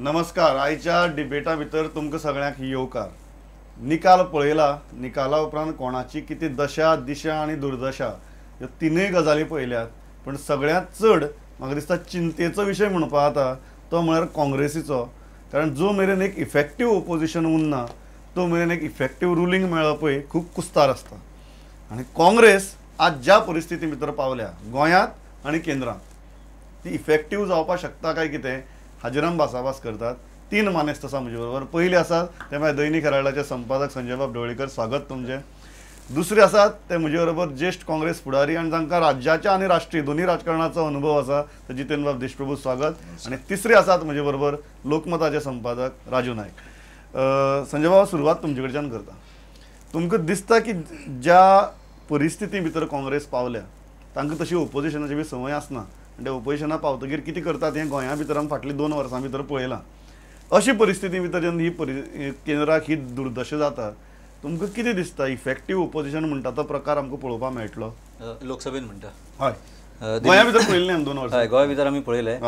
नमस्कार. आयच्या डिबेटा भितर तुमकां सगळ्यांक येवकार. निकाल पळयला, निकाला उपरांत कोणाची कितें दशा दिशा आनी दुर्दशा ह्यो तिनूय गजाली पळयल्यात. पूण सगळ्यांत चड म्हाका दिसता चिंतेचो विशय म्हणपा जाता तो म्हळ्यार काँग्रेसीचो. कारण जो मेरेन एक इफेक्टीव ओपोजिशन उरना तो मेरेन एक इफेक्टीव रुलींग मेळपय खूब कुस्तार आसता. आनी काँग्रेस आज ज्या परिस्थिती भितर पावल्या गोंयांत आनी केंद्रांत ती इफेक्टीव जावपाक शकता काय कितें हाजेर आमी भासाभास करतात. तीन मानेस्त आसा म्हजे बरोबर. पयले आसात ते म्हळ्यार दैनिक हेराल्डाचे संपादक संजयबाब ढवळीकर, स्वागत तुमचें. दुसरे आसात ते म्हजे बरोबर ज्येश्ठ काँग्रेस फुडारी आनी तांकां राज्याच्या आनी राष्ट्रीय दोनूय राजकारणाचो अनुभव आसा ते जितेंद्रबाब देशप्रभू, स्वागत. आनी तिसरे आसात म्हजे बरोबर लोकमताचे संपादक राजू नायक. संजयबाब, सुरवात तुमचे कडच्यान करता. तुमकां दिसता की ज्या परिस्थिती भितर काँग्रेस पावल्या तांकां तशी ओपोजिशनाची बी संवय आसना आनी ते ओपोजिशना पावतकीर कितें करतात हें गोंया भितर आमी फाटलीं 2 वर्सां भितर पळयलां. अशी परिस्थिती भितर जेन्ना ही केंद्राक ही दुर्दशा जाता तुमकां कितें दिसता इफेक्टीव ओपोजिशन म्हणटा तो प्रकार आमकां पळोवपाक मेळटलो लोकसभेन म्हणटा? हय, गोंया भितर पळयलें आमी 2 वर्सां. हय, गोंया भितर आमी पळयलें.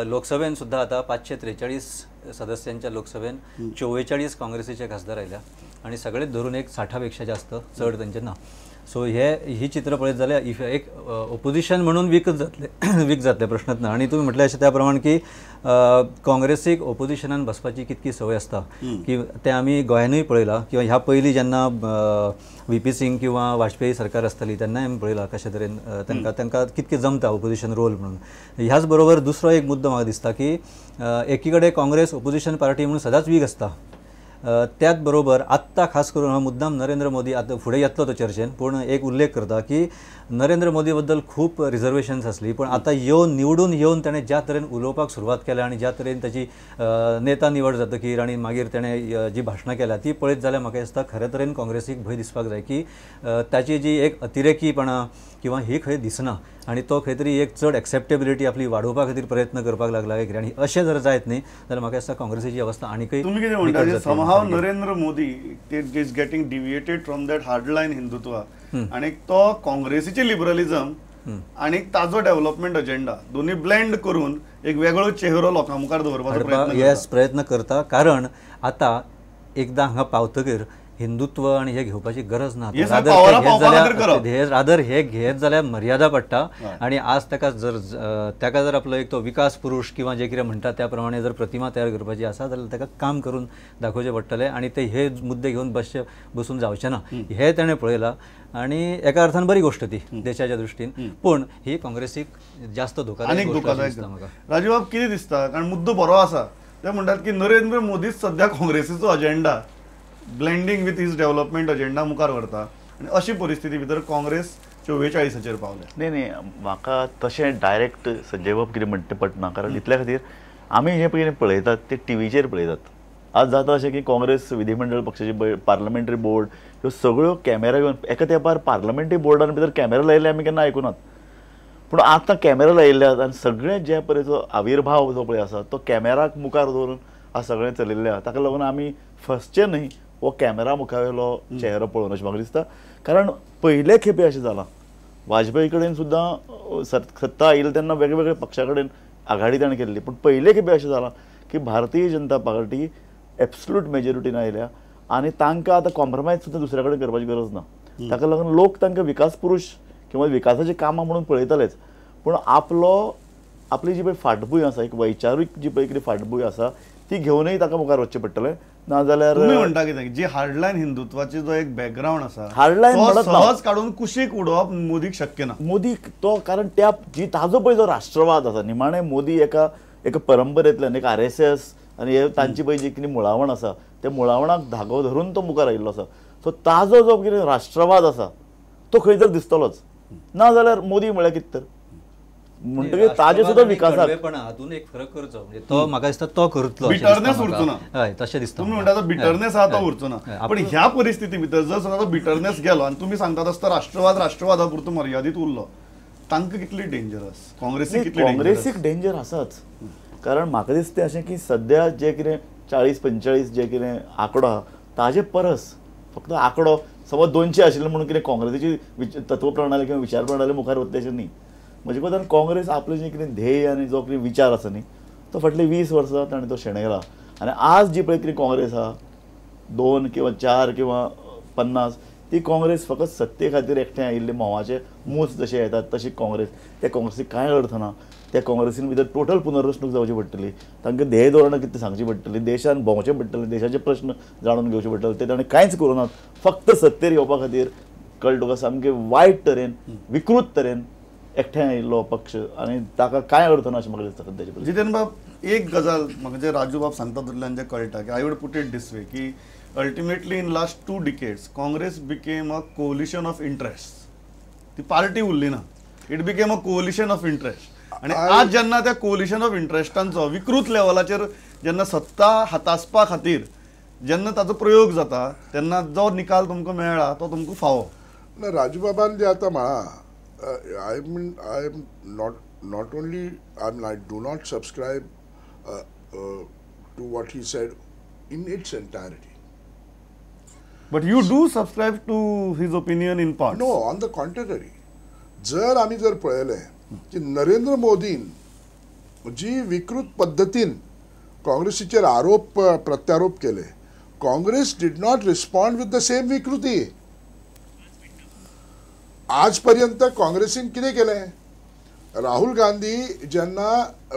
लोकसभेन सुद्दां आतां 543 सदस्यांच्या लोकसभेन 44 काँग्रेसीचे खासदार आयल्या आनी सगळे धरून एक 60 पेक्षा जास्त चड तांचे ना. सो हे ही चित्र पळयत जाल्यार if एक ओपोजिशन म्हणून वीकच जातले, वीक जातले प्रश्नच ना. आनी तुमी म्हटलें अशें त्या प्रमाण की काँग्रेसीक ओपोजिशनान बसपाची कितकी संवय आसता की तें आमी गोंयानूय पळयलां किंवा ह्या पयलीं जेन्ना व्ही पी सिंग किंवा वाजपेयी सरकार आसताली तेन्नाय आमी पळयलां कशे तरेन तांकां तांकां कितकें जमता ओपोजिशन रोल म्हणून. ह्याच बरोबर दुसरो एक मुद्दो म्हाका दिसता की एकी कडेन काँग्रेस ओपोजिशन पार्टी म्हणून सदांच वीक आसता, त्याच बरोबर आत्तां खास करून हांव मुद्दाम नरेंद्र मोदी आतां फुडें येतलो तो चर्चेन, पूण एक उल्लेख करता की नरेंद्र मोदी बद्दल खूब रिजर्वेशन्स आसली, पूण आतां येवन निवडून येवन ताणें ज्या तरेन उलोवपाक सुरवात केल्या आनी ज्या तरेन ताची नेता निवड जातकीर आनी मागीर ताणें जी भाशणां केल्या ती पळयत जाल्यार म्हाका दिसता खरे तरेन काँग्रेसीक भंय दिसपाक जाय की ताची जी एक अतिरेकीपणां किंवा ही खंय दिसना आनी तो खंय तरी एक चड एक्सेप्टेबिलिटी आपली वाडोवपा खातीर प्रयत्न करपाक लागला काय कितें. आनी अशें जर जायत न्ही जाल्यार म्हाका दिसता काँग्रेसीची अवस्था आनीकय. तुमी कितें म्हणटा, somehow Narendra Modi is getting deviated from that hardline Hindutva आनी तो काँग्रेसीचे लिबरलिझम आनी ताजो डेव्हलपमेंट अजेंडा दोन्ही ब्लेंड करून एक वेगळो चेहरो लोकां मुखार दवरपाचो प्रयत्न, येस, प्रयत्न करता. कारण आतां एकदां हांगा पावतकीर हिंदुत्व आनी हे घेवपाची गरज ना. हे रादर हे घेत जाल्यार मर्यादा पडटा. आनी आज ताका जर ताका जर आपलो एक तो विकास पुरूश किंवा जे कितें म्हणटा त्या प्रमाणे जर प्रतिमा तयार करपाची आसा जाल्यार ताका काम करून दाखोवचें पडटलें आनी ते हे मुद्दे घेवन बसचे बसून जावचें ना हें ताणें पळयलां. आनी एका अर्थान बरी गोश्ट ती देशाच्या दृश्टीन, पूण ही काँग्रेसीक जास्त धोकादायक दिसता म्हाका. राजूबाब, कितें दिसता, कारण मुद्दो बरो आसा, ते म्हणटात की नरेंद्र मोदीच सद्या काँग्रेसीचो agenda blending with his development agenda मुखार व्हरता आनी अशी परिस्थिती भितर काँग्रेस 44 पावल्या. न्ही न्ही, म्हाका तशें डायरेक्ट संजय बाब कितें म्हणटा पटना, कारण इतल्या खातीर आमी हें कितें पळयतात ते टिवीचेर पळयतात. आज जाता अशें की काँग्रेस विधिमंडळ पक्षाची पार्लमेंटरी बोर्ड ह्यो सगळ्यो कॅमेरा घेवन एका तेंपार पार्लमेंटरी बोर्डान भितर कॅमेरा लायिल्ले आमी केन्ना आयकुनात, पूण आतां कॅमेरा लायिल्ले आसात आनी सगळे जे पळय आविर्भाव जो पळय आसा तो कॅमेराक मुखार दवरून आज सगळें चलिल्लें आसा. ताका लागून आमी फसचें न्ही हो कॅमेरा मुखावेलो चेहरो पळोवन अशें म्हाका दिसता. कारण पयले खेपे अशें जालां, वाजपेयी कडेन सुद्दां सत्ता आयिल्ली तेन्ना वेगवेगळ्या पक्षा कडेन आघाडी ताणें केल्ली, पूण पयले खेपे अशें जालां की भारतीय जनता पार्टी एब्सोल्यूट मेजॉरिटीन आयल्या आनी तांकां आतां कॉम्प्रोमायज सुद्दां दुसऱ्या कडेन करपाची गरज ना. ताका लागून लोक तांकां विकास पुरूश किंवा विकासाचीं कामां म्हणून पळयतालेच, पूण आपलो आपली जी पळय फाटभूंय आसा, एक वैचारीक जी पळय कितें फाटभूंय आसा ती घेवनय ताका मुखार वचचें पडटलें. नाजाल्यार तुमी म्हणटा कितें, जी हार्डलायन हिंदुत्वाची जो एक बॅकग्रावंड आसा हार्डलायन सहज काडून कुशीक उडोवप मोदीक शक्य ना. मोदीक तो कारण त्या जी ताजो पळय जो राष्ट्रवाद आसा, निमाणें मोदी एका एका परंपरेंतल्यान एक RSS आनी हे तांची पळय जी कितें मुळावण आसा त्या मुळावणाक धागो धरून तो मुखार आयिल्लो आसा. सो ताजो जो कितें राष्ट्रवाद आसा तो खंय तर दिसतलोच, नाजाल्यार मोदी म्हळ्यार कितें तर म्हणटकीर ताजे सुद्दां विकासाक हातून एक फरक करचो, म्हणजे तो म्हाका दिसता तो करतलो, बिटरनेस उरचो ना. हय, तशें दिसता. तुमी म्हणटा तो बिटरनेस आहा तो उरचो ना, पण ह्या परिस्थिती भितर जर समजा बिटरनेस गेलो आनी तुमी सांगतात आसता राष्ट्रवाद राष्ट्रवादा पुरतो मर्यादीत उरलो, तांकां कितली डेंजरस काँग्रेसीक, कितली काँग्रेसीक डेंजर आसाच. कारण म्हाका दिसता अशें की सद्या जे कितें 40-45 जे कितें आंकडो आहा ताजे परस फक्त आंकडो समज 200 आशिल्लो म्हणून कितें काँग्रेसीची तत्वप्रणाली किंवा विचार प्रणाली मुखार वतले अशें न्ही. म्हजे कोतान काँग्रेस आपलें जें कितें ध्येय आनी जो कितें विचार आसा न्ही तो फाटली 20 वर्सां ताणें तो शेणयला. आनी आज जी पळय कितें काँग्रेस आहा 2 किंवा 4 किंवा 50 ती काँग्रेस फकत सत्ते खातीर एकठांय आयिल्ले म्होंवाचे मूस जशे येतात तशी काँग्रेस. त्या काँग्रेसीक कांय अर्थ ना. त्या काँग्रेसीन भितर टोटल पुनर्रचणूक जावची पडटली, तांकां ध्येय धोरणां कितें सांगची पडटली, देशान भोंवचें पडटलें, देशाचे प्रश्न जाणून घेवचे पडटले. ते ताणें कांयच करूं नात, फक्त सत्तेर येवपा खातीर कळ्ळें तुका सामकें वायट तरेन विकृत तरेन एकठांय आयिल्लो पक्ष आनी ताका कांय अर्थ ना अशें म्हाका दिसता सद्याचे परिस्थितींत. जितेन बाब, एक गजाल म्हाका जे राजू बाब सांगता तितल्यान जें कळटा की I would put it this way की ultimately in last 2 decades Congress became a coalition of interest. ती पार्टी उरली ना, it became a coalition of interest. आनी आज जेन्ना त्या कोलिशन ऑफ इंट्रस्टांचो विकृत लेवलाचेर जेन्ना सत्ता हातासपा खातीर जेन्ना ताचो प्रयोग जाता तेन्ना जो निकाल तुमकां मेळ्ळा तो तुमकां फावो ना. राजू बाबान जे आतां म्हळां, I mean I am not only I do not subscribe to what he said in its entirety. But you do subscribe to his opinion in part. No, on the contrary. जर आमी जर पळयलें की नरेंद्र मोदीन जी विकृत पद्दतीन काँग्रेसीचेर आरोप प्रत्यारोप केले, Congress did not respond with the same विकृती. आज पर्यंत काँग्रेसीन कितें केलें? राहुल गांधी जेन्ना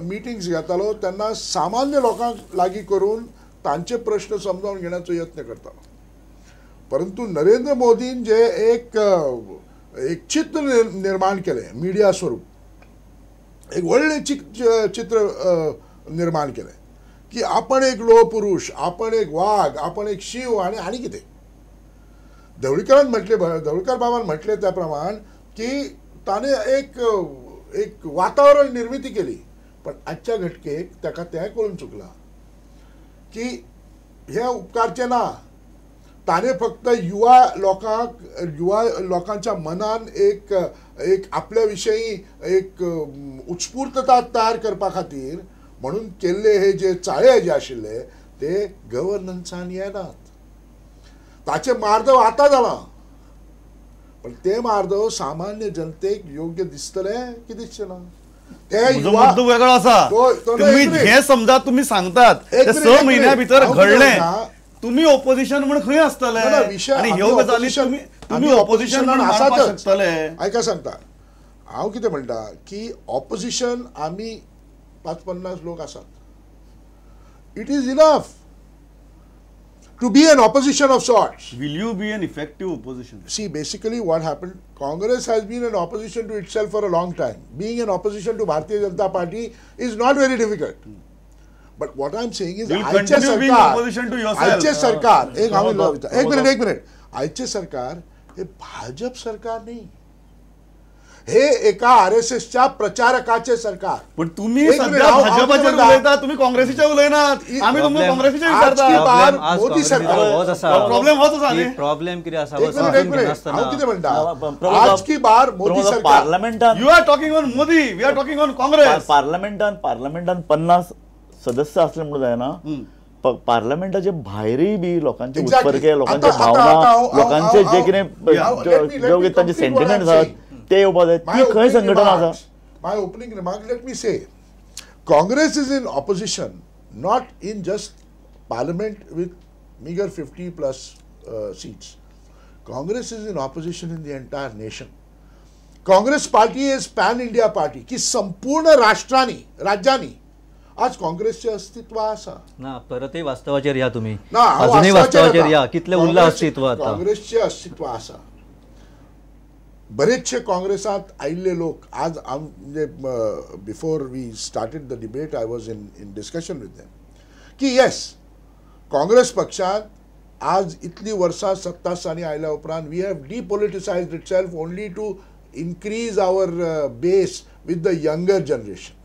मिटिंग्स घेतालो तेन्ना सामान्य लोकांक लागीं करून तांचे प्रश्न समजावन घेण्याचो यत्न करतालो, परंतु नरेंद्र मोदीन जे एक एक चित्र निर्माण केलें मिडिया स्वरूप, एक व्हडलें चित्र निर्माण केलें की आपण एक लोहपुरुष, आपण एक वाघ, आपण एक शिव आनी आनी कितें. ढवळीकरान म्हटलें, ढवळीकर बाबान म्हटलें त्या प्रमाण की ताणें एक एक वातावरण निर्मिती केली, पण आजच्या घटकेक ताका तें कळून चुकलां की हें उपकारचें ना. ताणें फक्त युवा लोकांक, युवा लोकांच्या मनान एक एक आपल्या विशयी एक उत्स्फूर्तता तयार करपा खातीर म्हणून केल्ले हे जे चाळे जे आशिल्ले ते गव्हर्नन्सान येनात. ताचे मार्दव आतां जालां, पण ते मार्दव सामान्य जनतेक योग्य दिसतले की दिसचें ना. ते मुद्दो वेगळो आसा. तुमी हें समजा तुमी सांगतात 6 म्हयन्या भितर घडलें, तुम्ही ऑपोजिशन म्हण खंय आसतले आनी ह्यो गजाली तुम्ही ऑपोजिशन म्हण मांडपाक शकतले. आयका सांगता हांव कितें म्हणटा की ऑपोजिशन आमी 50-50 लोक आसात. It is enough to be an opposition of sorts. Will you be an effective opposition? See, basically what happened, Congress has been an opposition to itself for a long time. Being an opposition to Bharatiya Janata Party is not very difficult. But what I am saying is, आयचे सरकार, आयचे सरकार, एक हांव एक minute, एक minute, आयचे सरकार हे भाजप सरकार न्ही, हे एका आरएसएसच्या प्रचारकाचे सरकार. पण तुम्ही सध्या भाजपाचेर उलयता, तुम्ही काँग्रेसीचे उलयनात. आमी तुमकां काँग्रेसीचे विचारता. मोदी सरकार प्रॉब्लेम होच आसा न्ही. प्रॉब्लेम कितें आसा एक मिनिट, हांव कितें म्हणटा, आज की बार मोदी सरकार पार्लमेंटान, you are talking on Modi, we are talking on Congress. पार्लमेंटान पार्लमेंटान 50 सदस्य असले म्हणून जायना, पार्लमेंटाचे भायरूय बी लोकांचे उत्फर्के, लोकांचे भावना, लोकांचे जे कितें जे तांचे सेंटिमेंट्स आसात ते येवपा जाय. ती खंय संघटना आसा? My opening remark, let me say, Congress is in opposition not in just parliament with meagre 50+ seats. Congress is in opposition in the entire nation. Congress party is pan India party की संपूर्ण राष्ट्रांनी, राज्यांनी आज काँग्रेसचे अस्तित्व आसा ना. परतय वास्तवाचेर या तुमी, अजूनय वास्तवाचेर या, कितले उरला अस्तित्व आतां काँग्रेसचे अस्तित्व आसा. बरेचशे काँग्रेसात आयिल्ले लोक आज म्हणजे before we started the debate I was in discussion with them की येस, काँग्रेस पक्षांत आज इतली वर्सां सत्ता स्थानी आयल्या उपरांत we have depoliticised itself only to increase our base with the younger generation.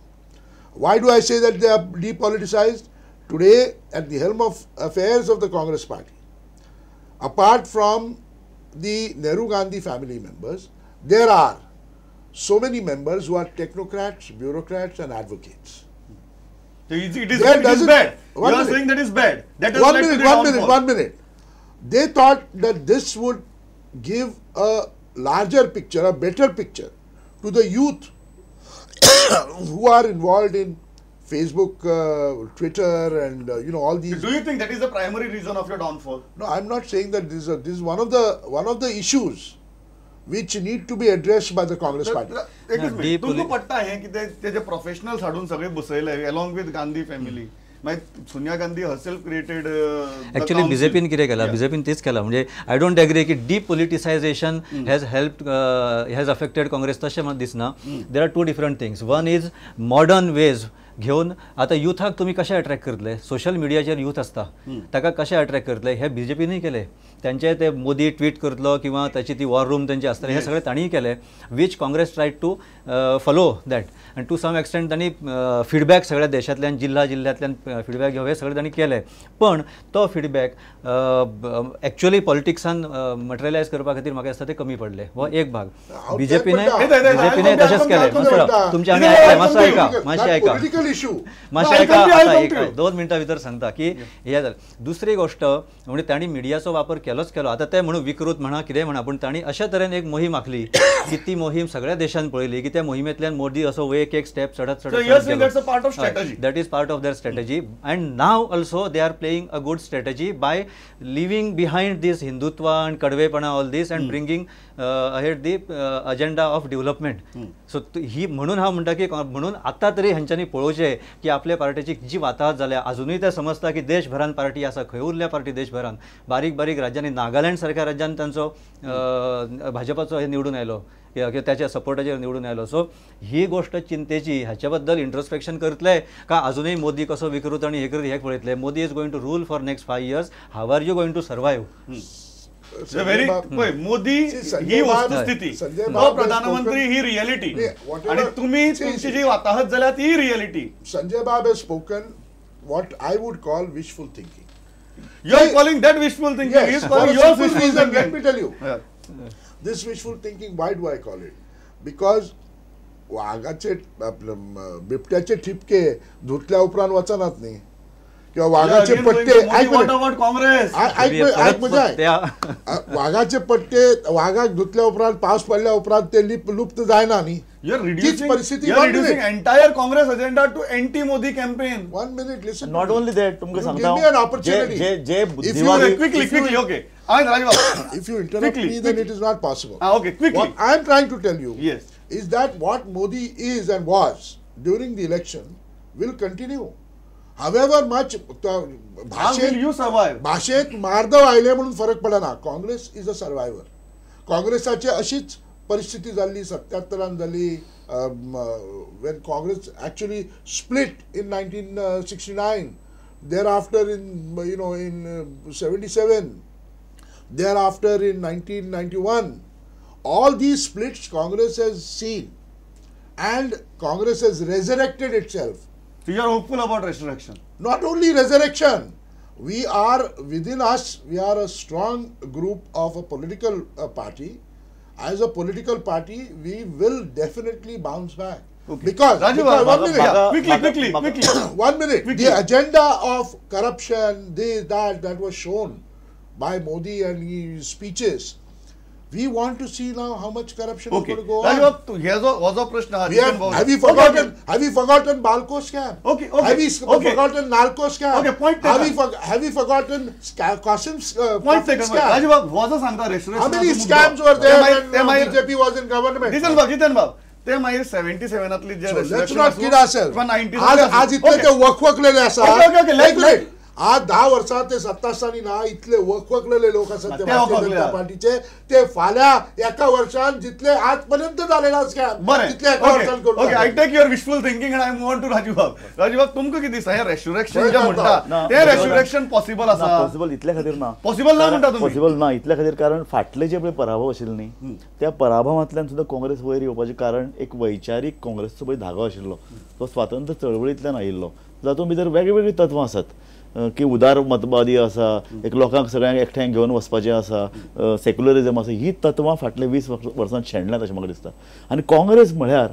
Why do I say that they are depoliticized? Today, at the helm of affairs of the Congress party, apart from the Nehru Gandhi family members, there are so many members who are technocrats, bureaucrats and advocates. So it is bad. You are saying that is bad. That is one minute. They thought that this would give a larger picture, a better picture to the youth who are involved in Facebook, Twitter and you know all these. Do you think that is the primary reason of your downfall? No, I am not saying that this is one of the issues which need to be addressed by the Congress party. एकच minute, तुमकां पडटा हें की ते जे professionals हाडून सगळे बसयले along with Gandhi family, मागीर Sonia Gandhi herself created. Actually बीजेपीन कितें केलां, बीजेपीन तेच केलां. म्हणजे I don't agree की depoliticisation has helped has affected Congress, तशें म्हाका दिसना. There are two different things. One is modern ways घेवन आतां युथाक तुमी कशें अट्रॅक्ट करतले, सोशल मिडियाचेर यूथ आसता ताका कशें अट्रॅक्ट करतले, हें बीजेपीनूय केलें. त्यांचे ते मोदी ट्वीट करतलो किंवा ताची ती वॉर रूम तेंची आसतली, हें सगळें तांणीय केलें, which Congress try to follow that आनी टू सम एक्सटेंट तांणी फिडबॅक सगळ्या देशांतल्यान जिल्हा जिल्ह्यांतल्यान फिडबॅक घेवप हें सगळें तांणी केलें. पण तो फिडबॅक एक्चुअली पॉलिटिक्सान मटेरियलायज करपा खातीर म्हाका दिसता ते कमी पडले. हो एक भाग. बीजेपीने तशेंच केलें. तुमचें आमी आयकलें, मातसो आयका, मातशें आयका, मातशें आयका, आतां 2 मिनटां भितर सांगता की हें जालें. दुसरी गोश्ट म्हणजे तांणी मिडियाचो वापर केलोच केलो. आतां ते म्हणून विकृत म्हणा कितें म्हणा, पूण तांणी अशा तरेन एक मोहीम आखली की ती मोहीम सगळ्या देशान पळयली की त्या मोहिमेंतल्यान मोदी असो एक एक step चडत चडत. That is part of their strategy. And now also they are playing a good strategy by living behind this Hindutva and कडवेपणा all this and bringing ahead the agenda of development. So ही म्हणून हांव म्हणटा की म्हणून आतां तरी हेंच्यांनी पळोवचें की आपल्या पार्टीची जी वाताहत जाल्या, अजुनूय ते समजता की देशभरान पार्टी आसा, खंय उरल्या पार्टी देशभरान, बारीक बारीक राज्यांनी, नागालँड सारक्या राज्यान तांचो भाजपाचो हे निवडून आयलो किंवा त्याच्या सपोर्टाचेर निवडून आयलो. सो ही गोश्ट चिंतेची. हाच्या बद्दल इंट्रोस्पेक्शन करतले का अजुनूय मोदी कसो विकृत आनी हे करत हें पळयतले. Modi is going to rule for next 5 years. How are you going to survive? Modi ही वस्तुस्थिती, तो प्रधानमंत्री ही रियलिटी, आणि तुम्ही तुमची जी वाताहत जाल्या ती reality. Sanjay Bab has spoken what I would call wishful thinking. You are calling that wishful thinking. He is calling yours wishful thinking. Let me tell you, this wishful thinking, why do I call it? Because वाघाचे बिबट्याचे ठिपके धुतल्या उपरांत वचनात न्ही, किंवा वाघाचे पट्टे, वाघाचे पट्टे वाघाक धुतल्या उपरांत पावस पडल्या उपरांत ते लुप्त जायना न्ही. तीच परिस्थिती. Entire Congress agenda to anti Modi campaign. 1 minute, listen. Not only that, तुमकां सांगता जे बुद्धिवादी, quickly quickly okay, if you interrupt me then it is not possible. Okay, quickly. What I am trying to tell you yes is that what Modi is and was during the election will continue. However much भाषेत मार्दव आयले म्हणून फरक पडना. Congress is a survivor. काँग्रेसाची अशीच परिस्थिती जाल्ली 77 जाली, when Congress actually split in 1969, thereafter in you know in 77, thereafter in 1991. All these splits Congress has seen and Congress has resurrected itself. So you are hopeful about resurrection? Not only resurrection, we are within us, we are a strong group of a political party. As a political party, we will definitely bounce back. Okay. Because, Raju, because 1 minute, yeah, quickly, quickly, 1 minute. Quickly. The agenda of corruption, this, that was shown by Modi and his speeches. We want to see now how much corruption is going to go on. Have we forgotten Balco scam? Okay, okay. Have we forgotten Nalco scam? Okay, point taken. Have we forgotten Qasim's point taken. Scam? Raju Bab, how many scams were there when BJP was in government? Jitan Bab, ते मागीर 77 जे let's not kid ourselves. आज इतले ते वखवखलेले आसा. आज 10 वर्सां ते सत्तास्थानी ना, इतले वखवखलेले लोक आसात ते भारतीय जनता पार्टीचे, ते फाल्यां एका वर्षान जितले आजपर्यंत झालेला स्कॅम तितले एका वर्षान करू. Okay, I take your wishful thinking and I move on to Raju Bab. Raju Bab, तुमकां कितें दिसता हें रेसुरेक्शन जें म्हणटा तें रेसुरेक्शन पॉसिबल आसा? पॉसिबल इतल्या खातीर ना. पॉसिबल ना म्हणटा तुमी? पॉसिबल ना इतल्या खातीर, कारण फाटले जे पळय पराभव आशिल्ले न्ही, त्या पराभवांतल्यान सुद्दां काँग्रेस वयर येवपाचें कारण एक वैचारीक काँग्रेसचो पळय धागो आशिल्लो, तो स्वातंत्र्य चळवळींतल्यान आयिल्लो, जातूंत भितर वेगवेगळीं तत्वां आसात की उदार मतवादी आसा, एक लोकांक सगळ्यांक एकठांय घेवन वचपाचें आसा, सेक्युलरिजम आसा, ही तत्वां फाटल्या 20 वर्सां शेणल्यात अशें म्हाका दिसता. आनी काँग्रेस म्हळ्यार